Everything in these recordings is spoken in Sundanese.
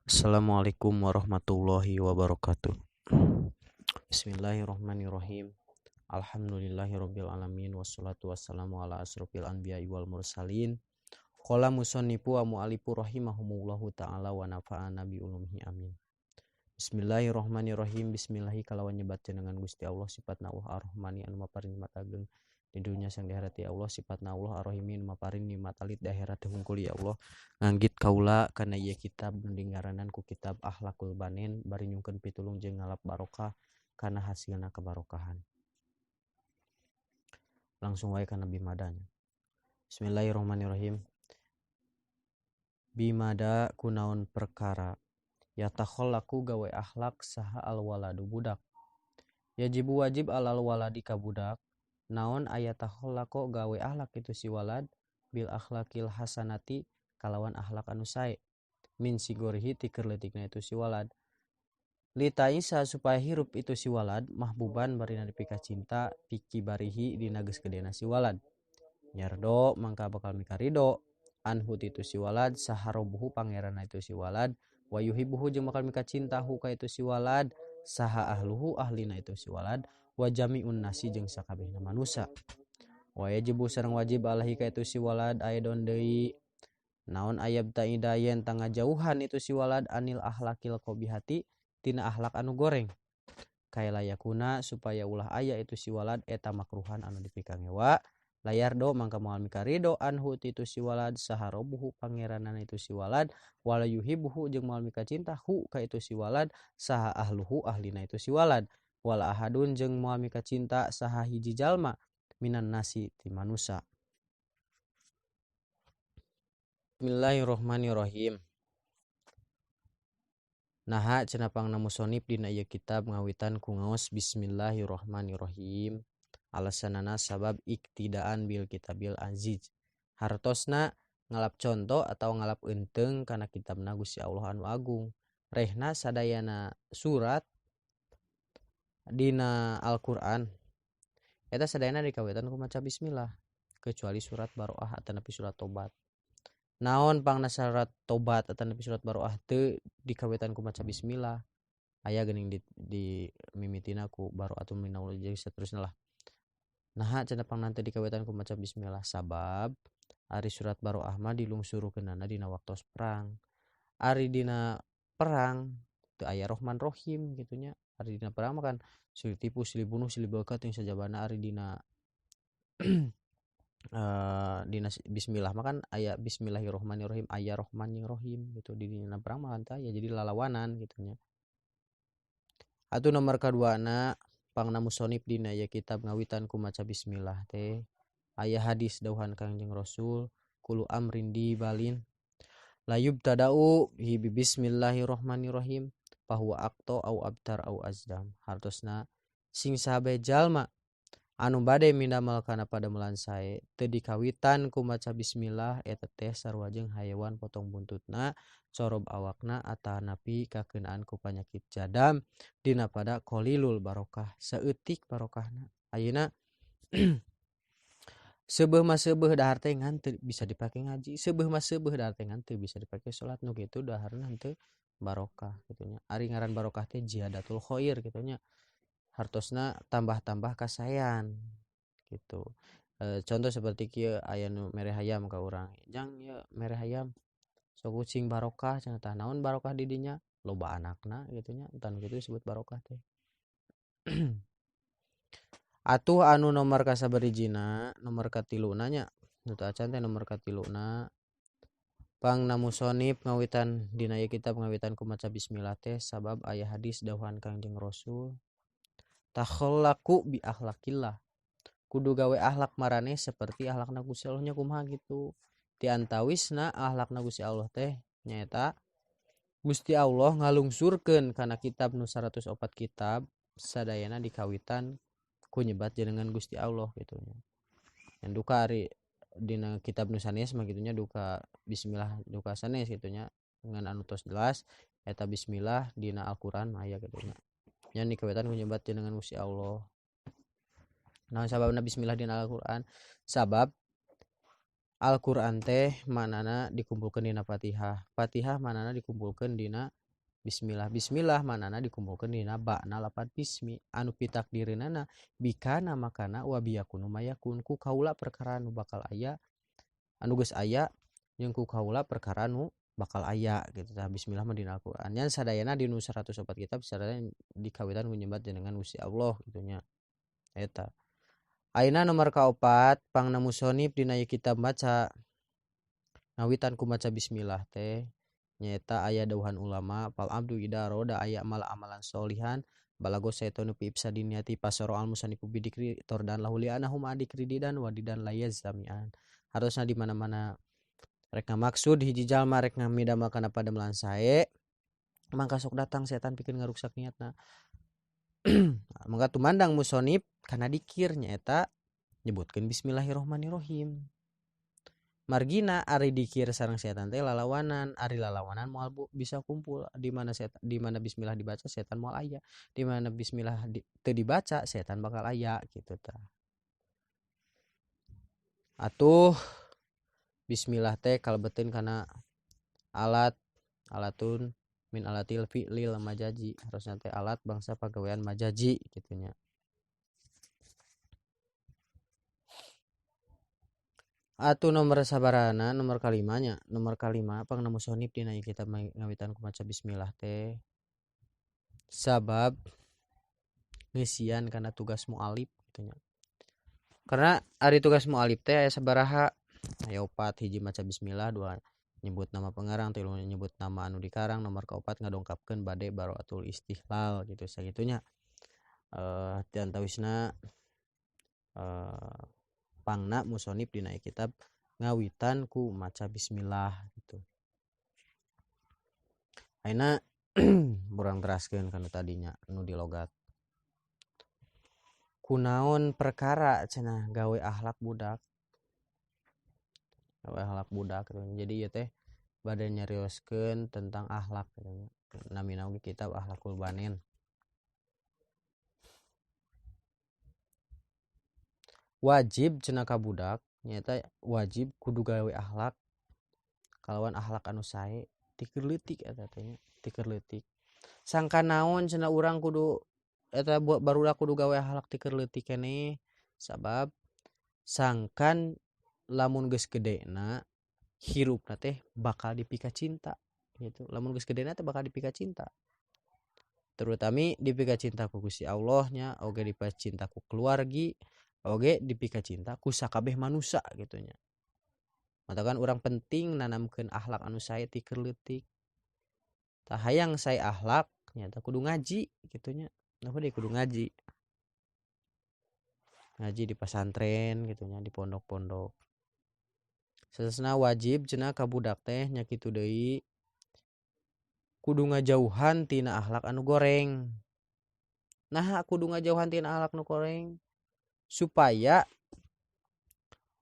Assalamualaikum warahmatullahi wabarakatuh. Bismillahirrahmanirrahim. Alhamdulillahirabbil alamin wassalatu wassalamu ala asrofil anbiya'i wal mursalin. Qala musannifu wa mu'allifu rahimahumullahu taala wa nafa'ana bi ulumihi amin. Bismillahirrahmanirrahim. Bismillahi kalawan nyebat jenengan Gusti Allah sifatna Allah Ar-Rahmani anu maparin nikmat ageng di dunya sang di akhirat ya Allah, sifatna Allah Ar-Rahimin maparin nikmat alit di akhirat hungkul ya Allah. Nganggit kaula kana ieu kitab nu dingaranan ku kitab Akhlakul Banin bari nyungkeun pitulung jeung ngalap barokah kana hasilna kebarokahan. Langsung wae kana bimadanya. Bismillahirrahmanirrahim. Bimada kunaon perkara yatakhallaku gawe akhlak saha alwaladu budak. Yajibu wajib alal waladi ka budak naon ayatakhallaqo gawe akhlak itu si walad bil akhlakil hasanati kalawan akhlak anu sae min sigorihi ti keur leutikna itu si walad litaisa supaya hirup itu si walad mahbuban barina dipika cinta pikibarihi dina geus gedena si walad nyardo mangka bakal mikarido anhu itu si walad saharobuhu pangeranna itu si walad wa yuhibbuhu jeung bakal mika cinta hu ka itu si walad saha ahluhu ahlina itu si walad wa jami'un nasi jeung sakabehna manusa wa yajibu sareng wajib alaihi ka itu si walad aidon deui naon ayab taida yen tangajauhan itu si walad anil akhlakil qabihati tina akhlak anu goreng kaila yakuna supaya ulah aya itu si walad eta makruhan anu dipikangewa layardo mangka moal mikarido anhu itu si walad saharobuhu pangeranana itu si walad wala yuhibuhu jeung moal mikacinta hu ka itu si walad saha ahluhu ahlina itu si walad wala ahadun jeung moal mikacinta saha hiji jalma minan nasi ti manusa. Bismillahirrahmanirrahim. Naha cenah pangna musonib dina ieu kitab ngawitan ku ngaos bismillahirrahmanirrahim. Alasanana sabab iktidaan bil kitabil aziz. Hartosna ngalap contoh atau ngalap eunteng kana kitabna Gusti Allah anu agung. Rehna sadayana surat dina Al-Qur'an eta sadayana dikawitan ku maca bismillah kecuali surat Baroah atanapi surat Tobat. Naon pangna surat Tobat atanapi surat Baroah teu dikawitan ku maca bismillah. Aya geuning di mimitina ku Baro'atun minallah jeung saterusna lah. Naha cenah pangna teu dikawitan ku maca bismillah sabab ari surat Baroah mah dilungsurukeunana dina waktos perang. Ari dina perang teu aya Rohman Rohim kitu nya. Ari dina perang mah kan silih tipu, silih bunuh, silih beukeut jeung sajabana. Ari dina dina bismillah mah kan aya bismillahirrahmanirrahim, aya Rohman jeung Rohim gitu. Di dina perang mah kan teu aya, jadi lalawanan kitu nya. Atuh nomor kaduana pangna musonib dina ieu kitab ngawitan ku maca bismillah teh aya hadis dauhan Kangjeng Rasul kulu amrin dibalin la yubtada'u bi bismillahirrahmanirrahim bahwa akto au abtar au azdam. Hartosna sing sahabe jalma anu bade mindamel kana padamelan sae teu dikawitan ku maca bismillah eta teh sarua jeung hayawan potong buntutna corob awakna atanapi kakeunaan ku panyakit jadam dina pada qalilul barokah saeutik barokahna. Ayeuna seubeuh mah seubeuh dahar teh ngan teu bisa dipake ngaji, seubeuh mah seubeuh dahar teh ngan teu bisa dipake salat, nu kitu daharna henteu barokah kitu nya. Ari ngaran barokah teh ziyadatul khair kitu nya. Hartosna tambah-tambah kasayan gitu. Contoh seperti kieu aya nu mere hayam ka urang. Jang ieu mere hayam sok kucing barokah cenah tah naon barokah di dinya loba anakna kitu nya, tah nu kitu disebut barokah teh. Atuh anu nomor kasabarijina, nomor katiluna nya, nu teu acan teh nomor katiluna. Pangna musonib ngawitan dina ieu kitab ngawitan ku maca bismillah teh sabab aya hadis dawuhan Kangjeng Rasul takhallaqu bi akhlaqillah. Kudu gawe akhlak maraneh seperti akhlakna Gusti Allah nya kumaha gitu. Di antawisna akhlakna Gusti Allah teh nyaeta Gusti Allah ngalungsurkeun kana kitab nu 104 kitab sadayana dikawitan ku nyebat jenengan Gusti Allah gitu nya. Yang duka ari dina kitab nu sanes mah kitu nya duka bismillah duka sanes kitu nya ngan anu tos jelas eta bismillah dina Al-Qur'an aya kitu nya. Nya dikawitan ku nyebat jenengan Gusti Allah. Naon sababna bismillah dina Al-Qur'an? Sabab Al-Qur'an teh manana dikumpulkeun dina Fatihah, Fatihah manana dikumpulkeun dina bismillah, bismillah manana dikumpulkeun dina ba'na lapat bismi anu pitakdireunana bikana makana wa biyakunu mayakun ku kaula perkara nu bakal aya anu geus aya jeung ku kaula perkara nu bakal aya gitu tah. Bismillah mah dina Al-Qur'an nya sadayana di nu 104 kitab sadayana dikawitan ku nyebat jenengan Gusti Allah gitu nya eta. Ayeuna nomor kaopat pangna musonib dina ieu kitab maca ngawitan ku maca bismillah teh nyaeta aya dawuhan ulama fal abdu ida roda aya amal amalan solihan balago saitonu fi ifsadiniati pasoro al musanifu bidikri tordan lahu li anahum adikri didan wadidan layazamian. Harusna di mana-mana rek ngamaksud hiji jalma rek ngamidamel kana pademelan sae mangka sok datang setan pikeun ngaruksak niatna. Mangka tumandang musonib kana dikir nyaeta nyebutkeun bismillahirrahmanirrahim. Margina ari dikir sareng setan teh lalawanan, ari lalawanan moal bisa kumpul. Di mana setan, di mana bismillah dibaca setan moal aya, di mana bismillah teu dibaca setan bakal aya gitu tah. Atuh bismillah teh kalebeteun kana alat alatun min alatil fi'lil majaji, harusna teh alat bangsa pagawean majaji kitu nya. Atuh nomor sabarana nomor kalimanya, nomor kalima pangna musonib dina ieu kitab ngawitan ku maca bismillah teh sabab ngeusian kana tugas mualif kitu nya. Karena ari tugas mualif teh aya sabaraha, aya opat, hiji maca bismillah, dua nyebut nama pengarang, tilu nyebut nama anu dikarang, nomor kaopat ngadongkapkeun bade baroatul istihlal gitu sagitunya. Ti antawisna pangna musonib dina kitab ngawitan ku maca bismillah gitu. Ayeuna urang teraskeun kana tadinya nu di logat. Kunaon perkara cenah gawe akhlak budak. Gawe akhlak budak gitu. Jadi ieu teh bade nyarioskeun tentang akhlak gitu. Namina oge kitab Akhlakul Banin. Wajib cenah ka budak nyaeta wajib kudu gawe akhlak kalawan akhlak anu sae ti keur leutik eta teh nya, ti keur leutik. Sangka naon cenah urang kudu eta barudak kudu gawe akhlak ti keur leutik keneh, sabab sangkan lamun geus gedena hirupna teh bakal dipika cinta gitu. Lamun geus gedena teh bakal dipika cinta, terutami dipika cinta ku Gusti Allah nya, oge dipika cinta ku keluargi, oge dipika cinta ku sakabeh manusa gitu nya. Matakan urang penting nanamkeun akhlak anu sae ti keur leutik. Tah hayang sae akhlak nya tah kudu ngaji gitu nya. Napa deui kudu ngaji? Ngaji di pasantren gitu nya, di pondok-pondok. Sesesna wajib cenah ka budak teh nya kitu deui kudu ngajauhan tina akhlak anu goreng. Nah, kudu ngajauhan tina akhlak nu goreng supaya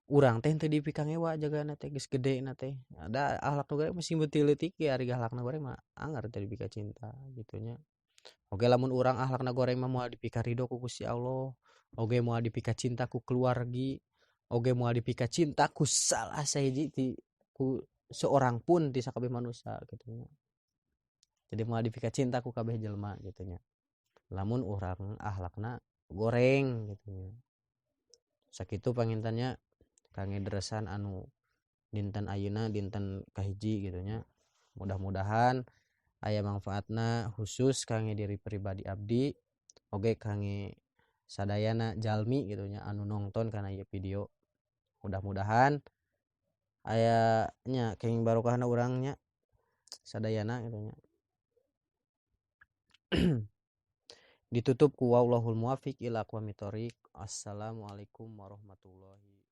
urang teh teu dipikangewa jagana teh geus gedena teh. Ada akhlak nu goreng masih beuti leutik ge ari akhlakna goreng mah anggar teu dipika cinta gitu nya. Oge lamun urang akhlakna goreng mah moal dipika ridho ku Gusti Allah, oge moal dipika cinta ku keluargi, oge moal dipika cinta ku salah sahiji ti ku seorang pun ti sakabeh manusia gitu nya. Jadi moal dipika cinta ku kabeh jelema gitu nya. Lamun urang akhlakna goreng gitu nya. Sakitu pangintannya kangge dresan anu dinten ayeuna dinten kahiji gitu nya. Mudah-mudahan aya manfaatna khusus kangge diri pribadi abdi oge kangge sadayana jalmi gitu nya anu nongton kana ieu video. Mudah-mudahan aya nya kenging barokahna urang nya sadayana gitu nya. Ditutup ku wallahul muwaffiq ila aqwamit thoriq. Assalamualaikum warahmatullahi.